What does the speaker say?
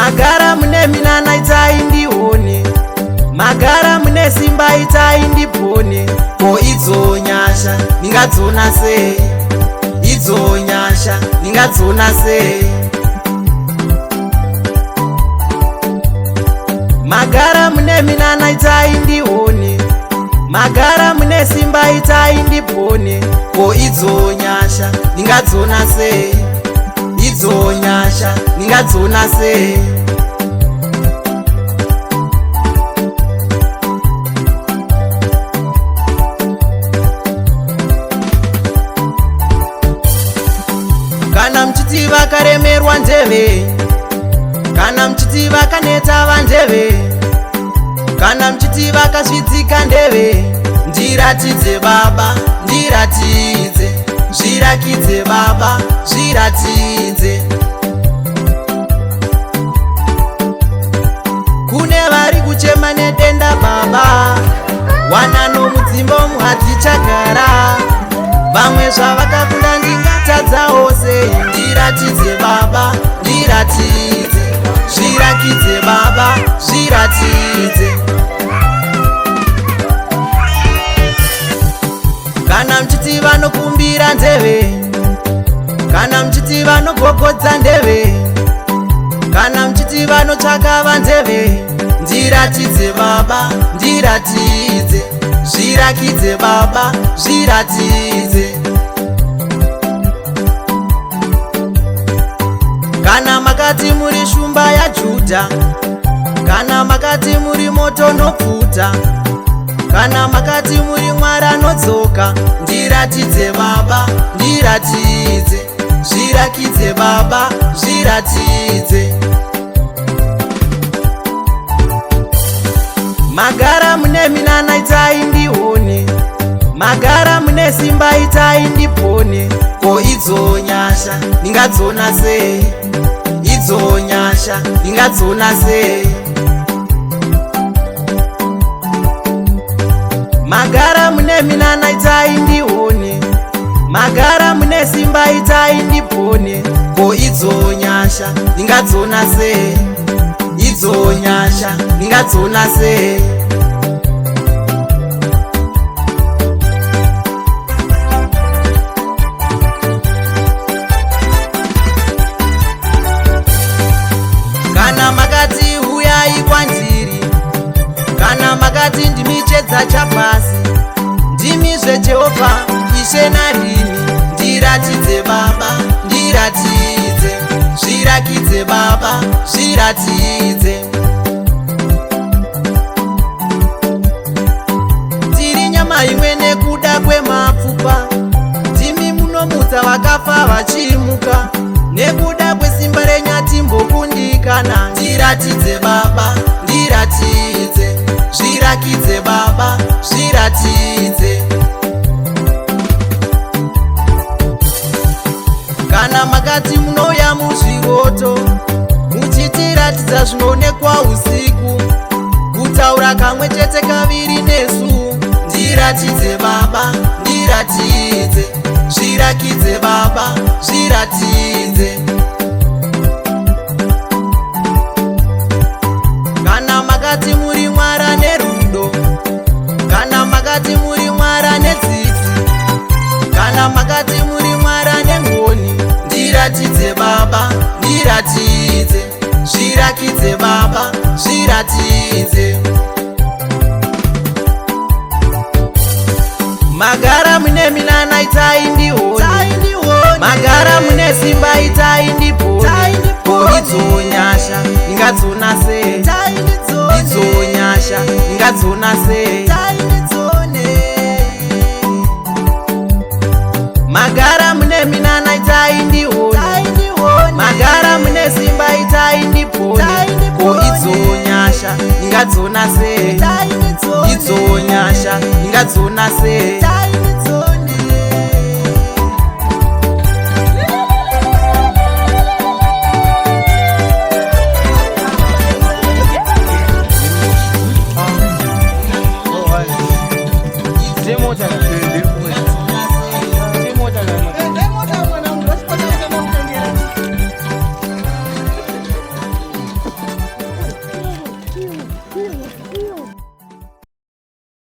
Magara mune minana itai ndione, magara mune simba itai ndipone. Ko idzo nyasha ndingadziona sei? Idzo nyasha ndingadziona sei? Magara mune minana itai ndione, magara mune simba itai ndipone. Ko idzo nyasha ndingadziona sei? Idzo nyasha ndingadziona sei? Kana muchiti vakaremerwa ndeve, kana muchiti vakaneta vandeve, kana muchiti vakazvidzika ndeve, ndiratidze Baba, ndiratidze, zvirakidze Baba, zviratidze. Kune vari kuchema nedenda Baba, wanano mudzimba umu hadzichagara, vamwe zvavakakunda ndingatadzawo sei? Ndiratidze Baba, ndiratidze, zvirakidze Baba, zviratidze. Kana muchiti vanokumbira nzeve, kana muchiti vanogogodza ndeve, kana muchiti vanotsvaka vanzeve, ndiratidze Baba, ndiratidze, zvirakidze Baba, zviratidze. Kana makati muri shumba yaJudha, kana makati muri moto nopfuta, kana makati muri Mwari anodzoka, ndiratidze Baba, ndiratidze, zvirakidze Baba, zviratidze. Magara mune minana itai ndione, magara mune simba itai ndipone. Ko idzo nyasha ndingadziona sei? Idzo nyasha ndingadziona sei? Magara mune minana itai ndione, magara mune simba itai ndipone. Ko idzo nyasha ndingadziona sei? Idzo nyasha ndingadziona sei? Kana makati huyai kwandiri, kana makati ndimi chiedza chapasi, ndimizve Jehovha Ishe narini, ndiratidze Baba, ndiratidze, zvirakidze Baba, zviratidze. Tiri nyama imwe nekuda kwemapfupa, ndimi munomutsa vakafa vachimuka, nekuda kwesimba renyu hatimbokundikana. Ndiratidze Baba, ndiratidze, zvirakidze Baba, zviratidze. Kana makati munouya muzviroto, muchitiratidza zvinoonekwa usiku, kutaura kamwe chete kaviri nesu, ndiratidze Baba, ndiratidze, zvirakidze Baba, zviratidze. Kana makati muri Mwari ane rudo, kana makati muri Mwari ane tsitsi, kana makati muri Mwari ane ngoni, ndiratidze Baba, ndiratidze, zvirakidze Baba, zviratidze. Magara mune minana itai ndione, magara mune simba itai ndipone. Ko idzo nyasha ndingadziona sei? Idzo nyasha ndingadziona sei? Magara mune minana itai ndione, magara mune simba itai ndipone. Ko idzo nyasha ndingadziona sei? Idzo nyasha ndingadziona sei?